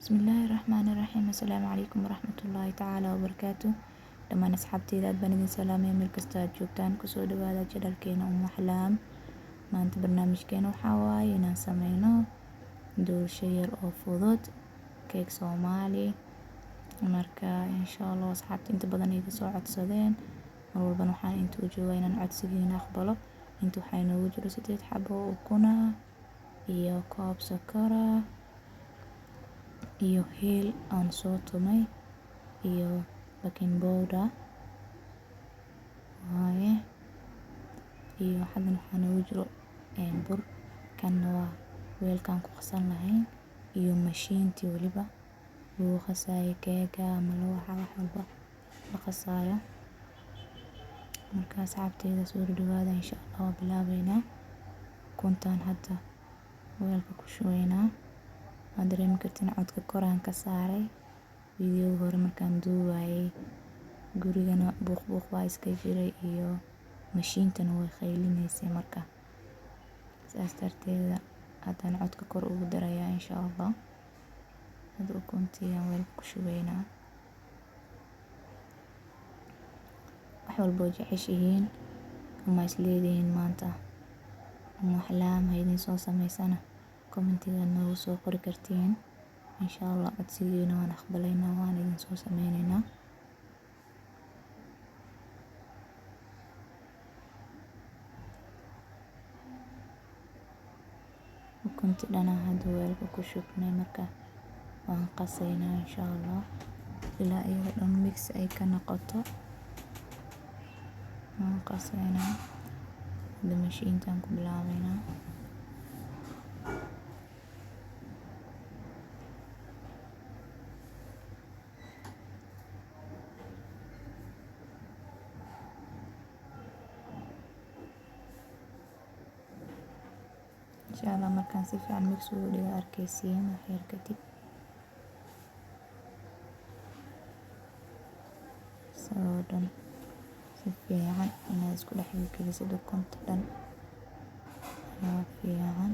Bismillaahi Raxmaani Raxiim. Assalaamu calaykum waraxmatullaahi tacaala wabarakaatu. Dhammaan asxaabteyda aad baan idin salaamaya meel kasta aad joogtaan. Kusoo dhawaada channelkeena Umu Axlaam. Maanta barnaamijkeena waxaa waaye inaan sameyno doolsho yar oo fudud, keeg Soomaali. Marka insha Allah asxaabta inta badan iga soo codsadeen, mar walbana waxaan inta u joogaa inaan codsigiina aqbalo. Inta waxaa inoogu jiro 8 xabo oo ukun ah iyo koob sokor ah iyo heel aan soo tumay iyo baking powder waaye. Iyo xaggan waxaa noogu jiro bur, kanna waa weelkaan ku qasan lahayn iyo mashiintii waliba lagu qasaayo keega ama wax walba la qasaayo. Marka asxaabteyda soo dhawaada, insha Allah waa bilaabeynaa. Ukuntaan hadda weelka ku shubeynaa. Waad dareemi kartiin codka koraan ka saaray videoga hore markaan duubayay. Gurigana buuq buuq baa iska jiray iyo mashiintana way qaylineysay, marka saas darteeda haddana codka kor ugu darayaa insha Allah. Hadda ukuntii ayaan weelka ku shubeynaa. Wax walba oo jeceshihiin ama is leedihiin maanta Umu Axlaam ha idin soo sameysana, commentiga noogu soo qori kartiin. Insha Allah codsigiina waan aqbalaynaa, waan idin soo sameyneynaa. Ukuntii dhanaa hadda weelka ku shubnay, marka waan qasaynaa insha Allah ilaa iyada dhan mix ay ka noqoto. Waan qasaynaa hadda, mashiintaan ku bilaabeynaa. Insha Allah markaan si fiican mix ugu dhigo arkaysiin wax yar kadib. Isagoo dhan si fiican inaad isku dhex gelisid ukunta dhan ayaa fiican.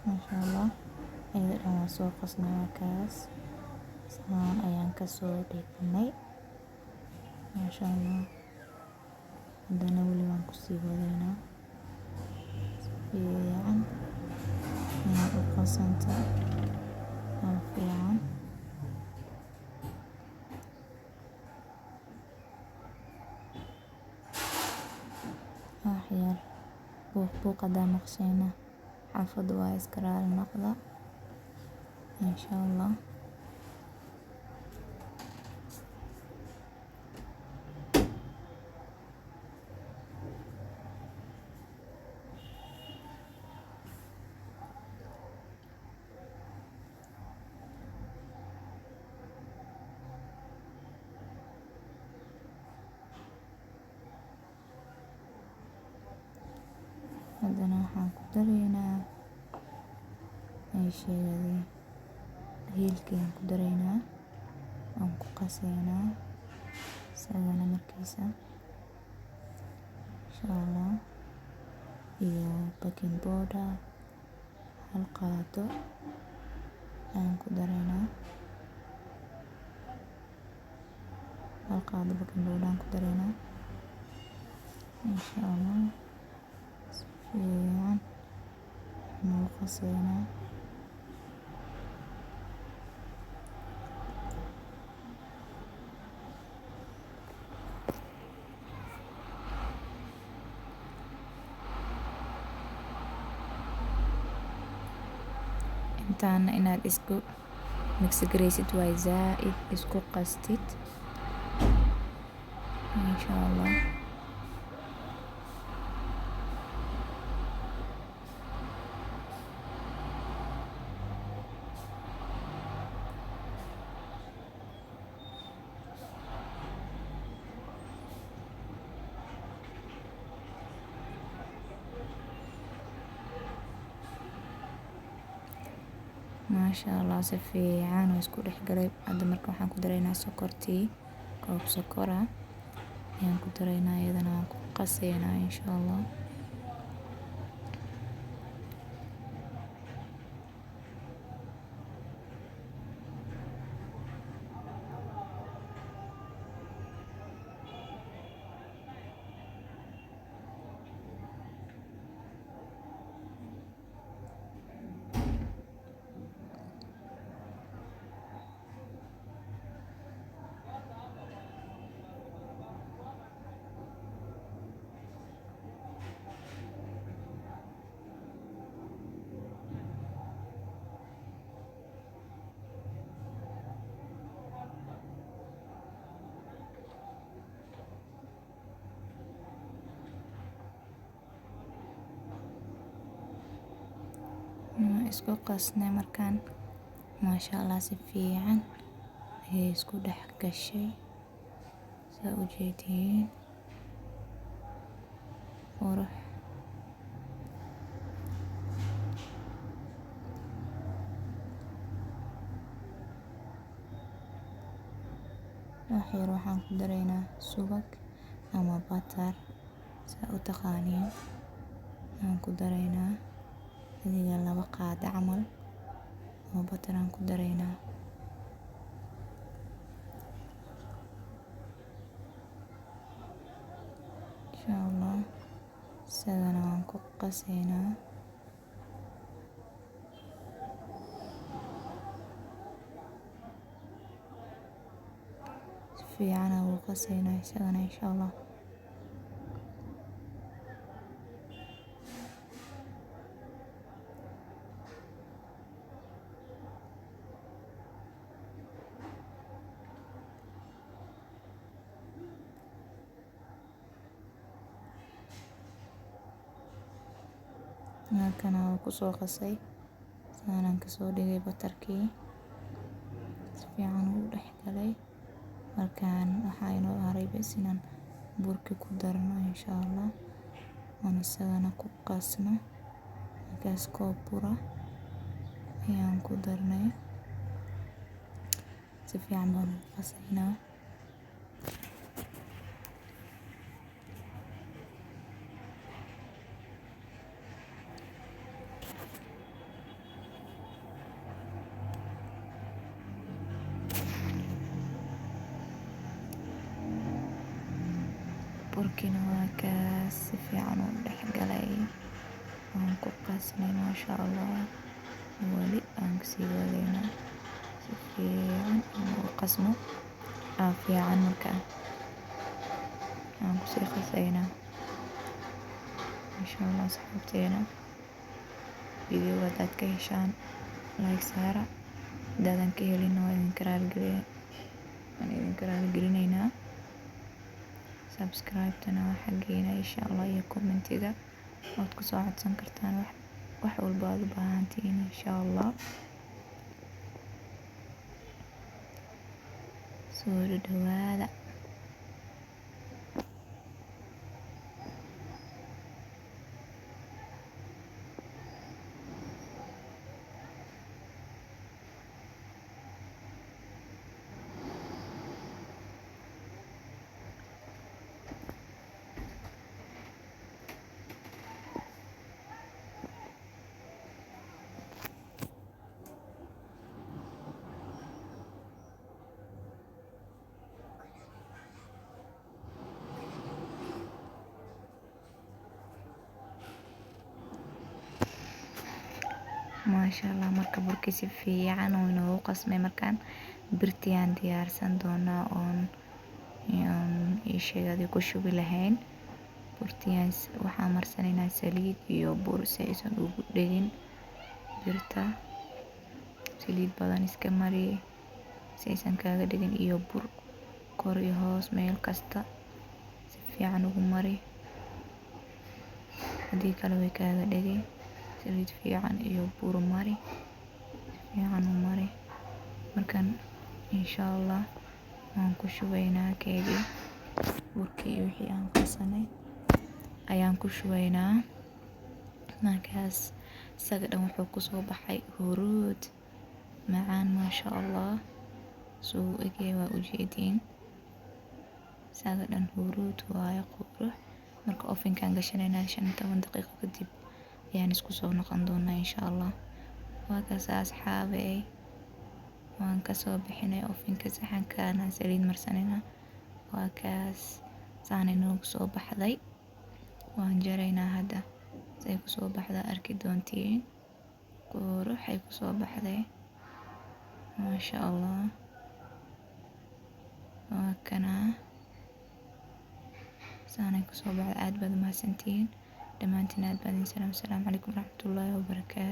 Masha Allah, iyada dhan waan soo qasnay, waa kaas, saan ayaan kasoo dhignay. Masha Allah, haddana weli waan kusii wadaynaa si fiican inay u qasanto waa fiican. Wax yar buuq buuq hadaa maqashayna, xaafadda waa, iska raali noqda insha Allah. Haddana waxaan ku daraynaa sheegay heelkii aan ku daraynaa, waan ku qasaynaa isagana markiisa insha Allah. Iyo baking powder hal qaado ayaan ku daraynaa, hal qaado baking powder aan ku daraynaa insha Allah. Si fiican nagu qasaynaa. Intaana inaad isku mix gareysid waay, zaaid isku qastid insha Allah. Maasha Allah, si fiican oo isku dhex galay. Hadda marka waxaan ku daraynaa sokortii, koob sokor ah ayaan ku daraynaa, iyadana waan ku qasaynaa insha Allah. Isku qasnay markaan, maasha Allah, si fiican ayay isku dhex gashay, saa u jeediin qurux. Wax yar waxaan ku daraynaa subag ama butter, saa u taqaaniin, aan ku daraynaa adiga 2 qaado camal oo butter aan ku daraynaa. Insha Allah isagana waan ku qasaynaa. Si fiican aan ugu qasaynaa isagana insha Allah. Halkan waan ku soo qasay, saanaan ka soo dhigay butterkii, si fiican ugu dhex galay. Markaan waxaa inoo haray bes inaan burki ku darno insha Allah, oon isagana ku qasno. Markaas koob bura ayaan ku darnay, si fiican baan ugu qasaynaa. Burkina waa kaas si fiican u dhex galay, waan ku qasnay maasha Allah. Wali aan kasii wadaynaa si fiican u qasno, aa fiican markaa aan kusii qasaynaa insha Allah. Asxaabteena, video hadaad ka heshaan like saara, haddaadan ka helin waa idinka raaligelin, waan idinka raaligelinaynaa. Subscribe-tana waa xaggeena insha Allah, iyo commentiga waad ku soo codsan kartaan wax walba aad u baahan tihiin insha Allah. Soo dhawaada. Maasha Allah, marka burkii si fiican uu inoogu qasmay, markaan birtii aan diyaarsan doonaa oon ii sheegay ku shubi lahayn. Burtiyaan waxaan marsanaynaa saliid iyo bur si aysan ugu dhegin birta. Saliid badan iska mari si aysan kaaga dhegin, iyo bur kor iyo hoos meel kasta si fiican ugu mari, haddii kale way kaaga dhegi. Saliid fiican iyo bur mari, si fiican u mari. Markaan insha Allah waan ku shubaynaa keegii, burkii iyo wixii aan qasanay ayaan ku shubaynaa. Markaas isaga dhan wuxuu kusoo baxay huruud. Macaan, maasha Allah. Suu u egyahay waa ujeediin, isaga dhan huruud waaye, qurux. Marka ovenkaan gashanaynaa, 15 daqiiqo kadib ayaan isku soo noqon doonaa, insha Allah. Waa kaas, asxaabey, waan kasoo bixinay ovenka. Saxankaana saliid marsanayna. Waa kaas, saanay noogu soo baxday. Waan jaraynaa hadda. Say kusoo baxda arki doontiin. Quruxay kusoo baxday, maasha Allah. Waa kanaa, saanay kusoo baxday. Aad baad umahadsantihiin dhammaantiin. Aad baad idin salaam. Asalaamu calaykum waraxmatullaahi wabarakaatu.